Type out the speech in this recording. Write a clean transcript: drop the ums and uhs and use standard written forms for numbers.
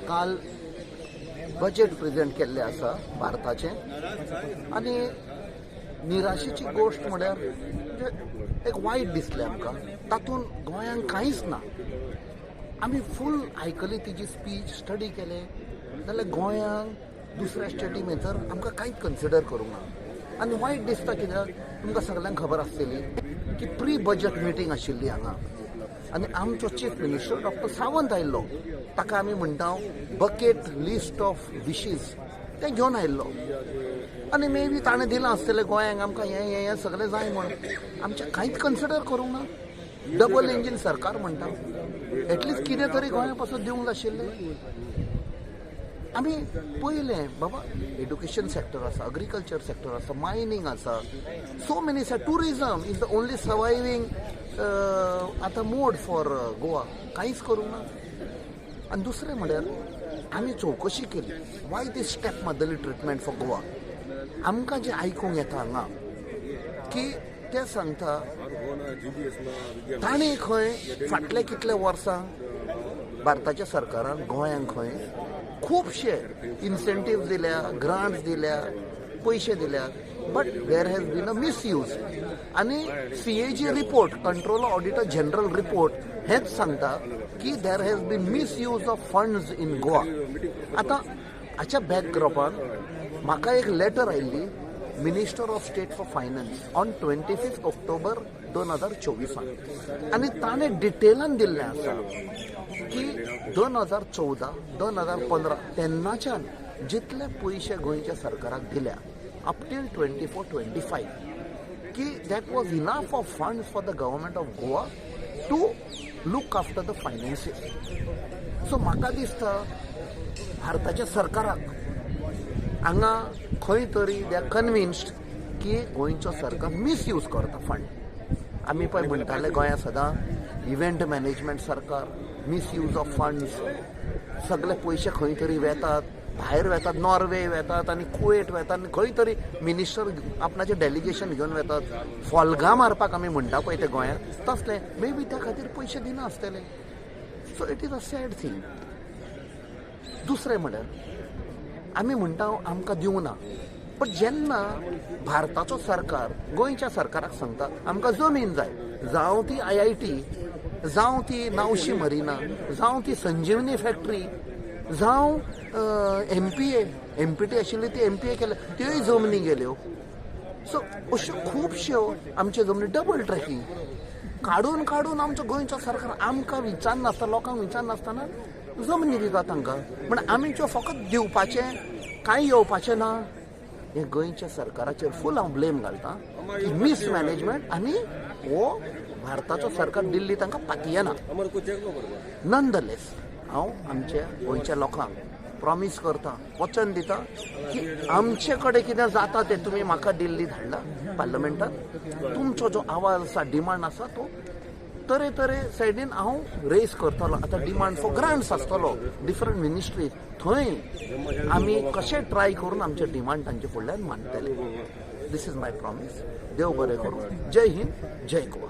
काल budget present केल्लें आसा भारताचें आनी निराशेची गोश्ट म्हळ्यार म्हणजे एक वायट दिसलें आमकां. तातूंत गोंयांक कांयच ना. आमी फूल आयकली तिजी स्पीच, स्टडी केलें जाल्यार गोंयांक दुसऱ्या स्टेटी भितर आमकां कांयच कन्सिडर करूंक ना. आनी वायट दिसता कित्याक तुमकां सगल्यांक खबर आसतली की प्री बजट मिटींग आशिल्ली हांगा आनी आमचो चीफ मिनिस्टर डॉक्टर सावंत आयिल्लो. ताका आमी म्हणटा बकेट लिस्ट ऑफ विशीज तें घेवन आयिल्लो आनी मे बी ताणें दिलां आसतलें गोंयांक आमकां हें हें हें सगळें जाय म्हूण. आमचें कांयच कन्सिडर करूंक ना. डबल इंजीन सरकार म्हणटा, एटलिस्ट कितें तरी गोंया पासून दिवंक जाय आशिल्लें. आमी पयलें बाबा एड्युकेशन सेक्टर आसा, अग्रीकल्चर सेक्टर आसा, मायनींग आसा, so many. Tourism is the only surviving आतां मोड फॉर गोवा. कांयच करूंक ना. आनी दुसरें म्हळ्यार आमी चवकशी केली why this step motherly treatment for Goa. आमकां जें आयकूंक येता हांगा की ते सांगता तांणी खंय फाटले कितले वर्सां भारताच्या सरकारान गोंयांक खंय खुबशे इन्सेंटीव दिल्या, ग्रांट्स दिल्या, पयशे दिल्या, but there has been a misuse. आनी CAG report, controller auditor general report हेंच सांगता की there has been misuse of funds in Goa. आतां हाच्या बॅकड्रॉपान म्हाका एक लेटर आयिल्ली minister of state for finance on 25 October 2024 आनी ताणें डिटेलान दिल्लें आसा की 2014 2015 तेन्नाच्यान जितले पयशे गोंयच्या सरकाराक दिल्या up till 24-25 की that was enough of funds for the government of Goa to look after the finances. So म्हाका दिसता भारताच्या सरकाराक हांगा खंय तरी they are convinced की गोंयचो सरकार मिसयूज करता फंड. आमी पळय म्हणटाले गोंया सदां इव्हेंट मॅनेजमेंट सरकार, मिसयूज ऑफ फंड्स, सगळे पयशे खंय तरी वेतात, भायर वेतात, नॉर्वे वेतात आनी कुवेट वेतात आनी खंय तरी मिनिस्टर आपणाचें डेलिगेशन घेवन वेतात फोल्गां मारपाक. आमी म्हणटा पळय ते गोंयांत तसलें मे बी त्या खातीर पयशे दिना आसतले. So it is a sad thing. दुसरें म्हळ्यार आमी म्हणटा आमकां दिवना, बट जेन्ना भारताचो सरकार गोंयच्या सरकाराक सांगता आमकां जमीन जाय, जावं ती आयआयटी, जावं ती नावशी मरिना, जावं ती संजीवनी फॅक्टरी, जावं एमपीए, एमपीटी आशिल्ली ती एमपीए केल्या, त्योय जमनी गेल्यो. सो अश्यो खुबश्यो आमच्यो जमनी डबल ट्रॅकिंग काडून काडून आमचो गोंयचो सरकार आमकां विचारनासतना, लोकांक विचारनासतना जमनी दिता तांकां. म्हण आमी त्यो फकत दिवपाचें, कांय येवपाचें ना. हें गोंयच्या सरकाराचेर फूल हांव ब्लेम घालता की मिसमॅनेजमेंट आनी हो भारताचो सरकार दिल्ली तांकां पातयेना. ननदलेस हांव आमच्या गोंयच्या लोकांक प्रॉमीस करता, वचन दिता की आमचे कडेन कितें जाता तें तुमी म्हाका दिल्ली धाडला पार्लमेंटात, तुमचो जो आवाज आसा, डिमांड आसा, तो तरेतरे सायडीन हांव रेज करतलो. आतां डिमांड फॉर ग्रांट्स आसतलो डिफरंट मिनिस्ट्रीज, थंय आमी कशें ट्राय करून आमचे डिमांड तांचे फुडल्यान मांडटले. This is my promise. देव बरें करूं. जय हिंद, जय गोवा.